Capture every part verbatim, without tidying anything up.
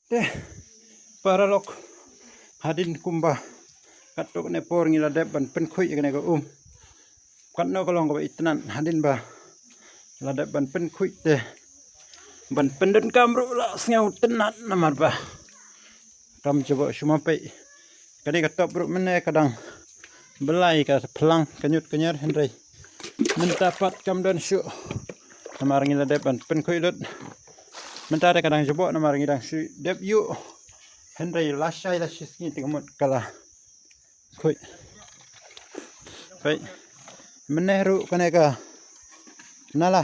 Te paralok, hadien kumba katto katne por ngi la dep ban pynkhuid ïa kane ka um. Katno ka long kaba itynnad hadien ba la dep ban pynkhuid te ban pyndonkam ruh la sngew tynnad namar ba kam jubok shuh ma peit. Kane ka top ruh mynne ka dang blai, ka phlang, ka ñiut ka ñiar, hynrei mynta pat kam don shuh namar ngi la dep ban pynkhuid lut. Mynta te ka dang jubok namar ngi dang shu dep ïuh, hynrei lashai lashisngi te ka mut ka la khuid. Peit, mynne ruh kane ka nala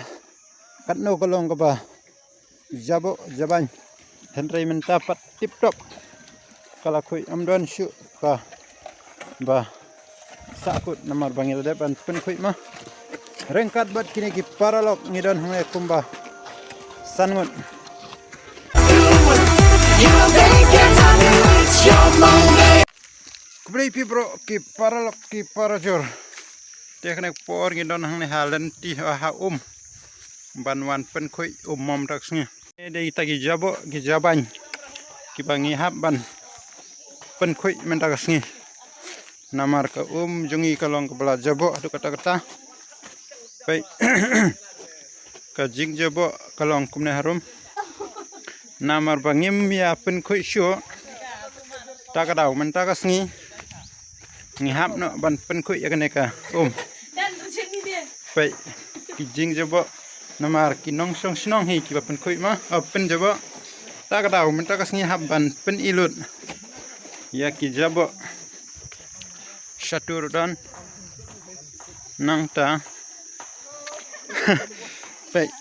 katno ka long kaba jubok jubaiñ, hynrei mynta pat tip top ka la khuid, ym don shuh kaba sahkut namar ba ngi la dep ban pynkhuid ma. Ryngkat bad kine ki paralok ngi don hangne kumba san ngut. Khublei phi bro ki paralok ki parajor. Te kane ka por ngi don hangne ha lynti, ha um ban wan pynkhuid um mynta ka sngi. Dei kita ki jubok ki jubaiñ kiba ngi hap ban pynkhuid mynta ka sngi. Namar ka um jong ngi ka long kaba la jubok haduh katta katta. Peit, ka jingjubok ka long kumne harum. Namar ba ngim ïa pynkhuid shuh, ta ka daw mynta ka sngi ngi hap noh ban pynkhuid ïa kane ka um. Peit, ki jingjubok namar ki nongshong shnong hi kiba pynkhuid ma, oh, pynjubok. Ta ka daw mynta ka sngi hap ban pyni lut ïa ki jubok. Shatu ruh don. Nangta peit,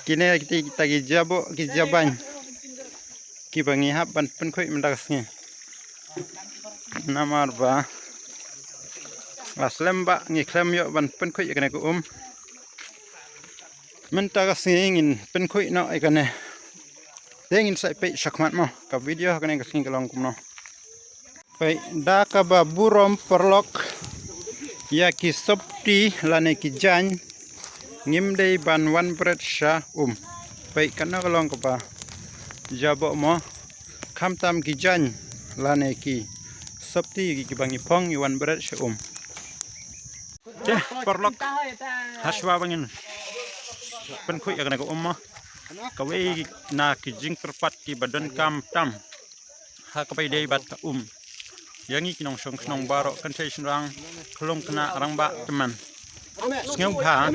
kine kita ki jubok ki jubaiñ kiba ngi hap ban pynkhuid mynta ka sngi. Namar ba la slem ba ngi khlem ïoh ban pynkhuid ïa kane ka um. Mynta ka sngi ngin pynkhuid noh ïa kane. Te ngin sa ïa peit shakhmat mo ka video ha kane ka sngi ka long kumno. Peit, da kaba burom paralok, ïa ki sopti lane ki jaiñ ngim dei ban wan bret sha um. Peit, kane ka long kaba jubok mo, khamtam ki jaiñ lane ki sopti ki, kiba ngi phong ngi wan bret sha um. Te paralok, hashwa ba ngin pynkhuid ïa kane ka um mo, kawei na ki jingkyrpad kiba donkam tam ha kaba ïadei bad ka um. Ïa ngi ki nongshong shnong baroh, kynthei shynrang, khyllung khynnah, rangbah tymmen, sngewbha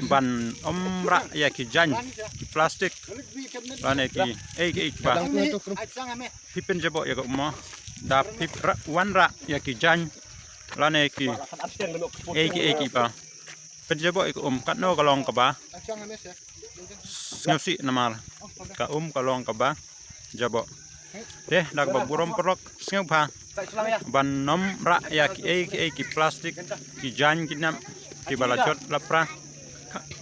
ban ym rah ïa ki jaiñ, ki plastik lane kiei kiei kiba phi pynjubok ïa ka um mo. Da phi rah, wan rah ïa ki jaiñ lane kiei kiei kiba pynjubok ïa ka um, katno ka long kaba sngewsih namar ka um ka long kaba jubok. Te da kaba burom paralok, sngewbha ban ym rah ïa kiei kiei ki plastik, ki jaiñ ki nep kiba la jot la pra,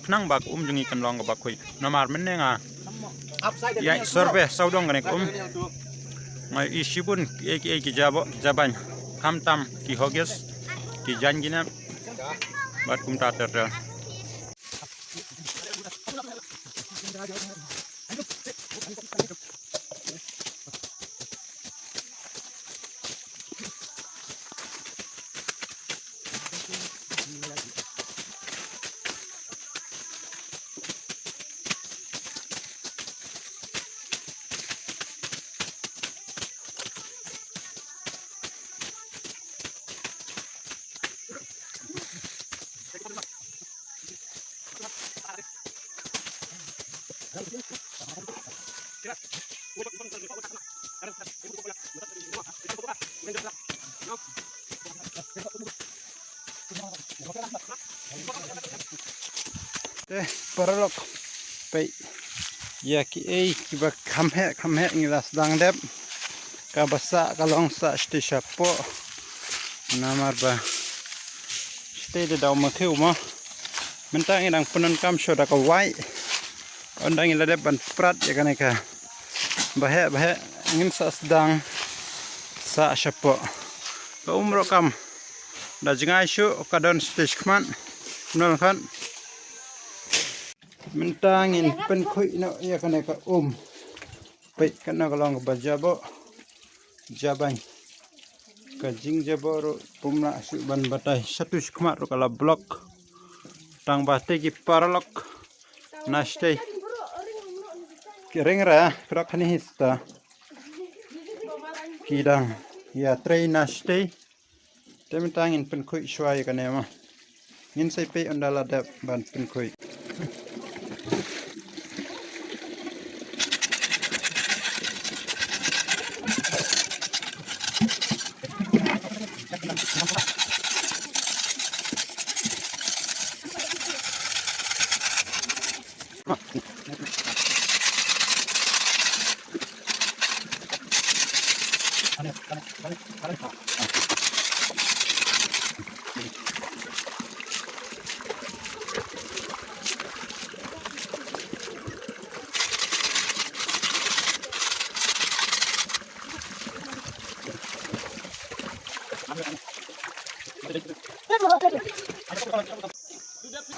khnang ba ka um jong ngi kan long kaba khuid. Namar mynne nga ïa survey sawdong kane ka um, nga ïohi shibun kiei kiei ki jubok ki jubaiñ, khamtam ki huggies, ki jaiñ ki nep bad kumta ter ter. Te paralok, peit ïa kiei kiba kham heh kham heh ngi la sdang dep. Kaba sah ka long sah shatei shapoh. Namar ba shatei da daw ma khiew mo. Mynta ngi dang pyndonkam shuh da ka wai. Ynda ngi la dep ban prat ïa kane kaba heh ba heh ngin sa sdang sah shapoh. Ka um ruh kam da jngai shuh, ka don shatei shakhmat. Nol khat. Mynta ngin pynkhuid noh ïa kane ka um. Peit kane ka long kaba jaboh. Jaban. Ka jingjaboh ruh pum lah shu ban batai. Shatu shi khmat ruh ka la block. Tang ba te ki paralok. Nash te. Ki ring ra, krok hani hista. Ki dang ïa trei nash te. Te mynta ngin pynkhuid shuwa ïa kane ma. Ngin sa peit ynda la dep ban pynkhuid.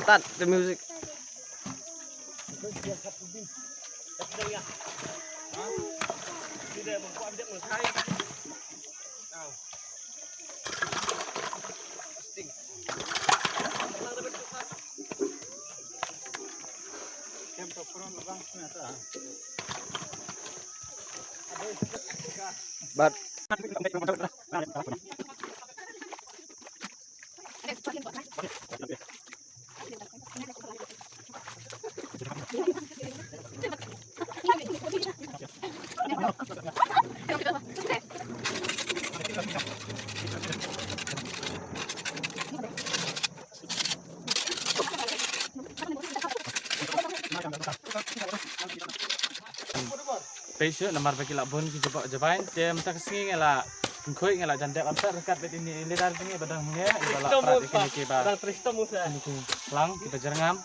Start the music. But Pei shu namar ba ki la bun ki jubok jabain, te mynta ka sngi nga la pynkhuid, nga la jan dep artat ryngkat bad ine i leader jong ngi ba dang hynne, i ba la prat ïa kine ki ba, kine ki lang ki ba jyrngam.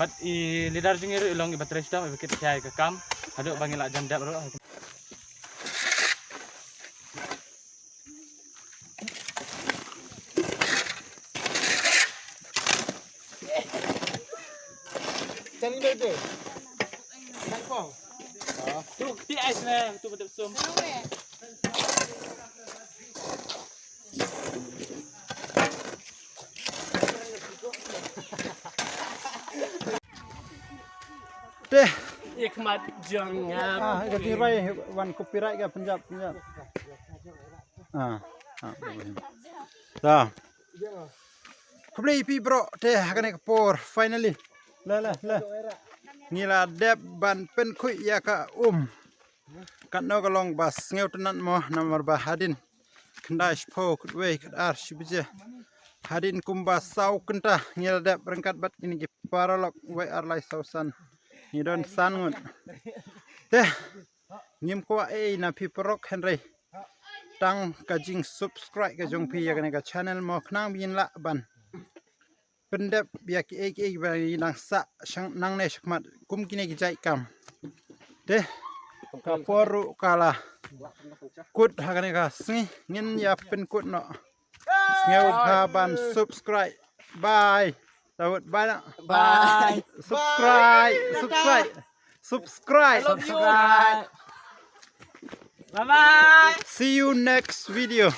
Bad i leader jong ngi ruh i long i ba trei shitom, i ba kit khia ïa ka kam haduh ba ngi la jan dep ruh. Te. Ye khmat jong nga. Ah, ka ding rai wan copyright ka Punjab, Punjab. Ah, ah. Ta. Khublei phi bro, te ha kane ka por, finally. Le, le, le. Ngi la dep ban pynkhuid ïa ka um. Katno ka long ba sngewtynnat mo, namar ba hadien khyndai shiphew, khatwei, khatar, shi baje. Hadien kumba saw kynta ngi la dep ryngkat bad kine ki paralok, wei, ar, lai, saw, san. Ngi don san ngut. Te ngim kwah ei na phi paralok, hynrei tang ka jing subscribe ka jong phi ïa kane ka channel mo, khnang ba ngin lah ban pyndep ïa kiei kiei ba ngi dang sah nangne shakhmat kum kine ki jait kam. Te ka por ruh ka la kut ha kane ka sngi, ngin ïa pynkut noh. Sngewbha ban subscribe. Bye. Tawut bye na. Bye. Subscribe, subscribe. Subscribe. I love you. Subscribe. Bye bye. See you next video.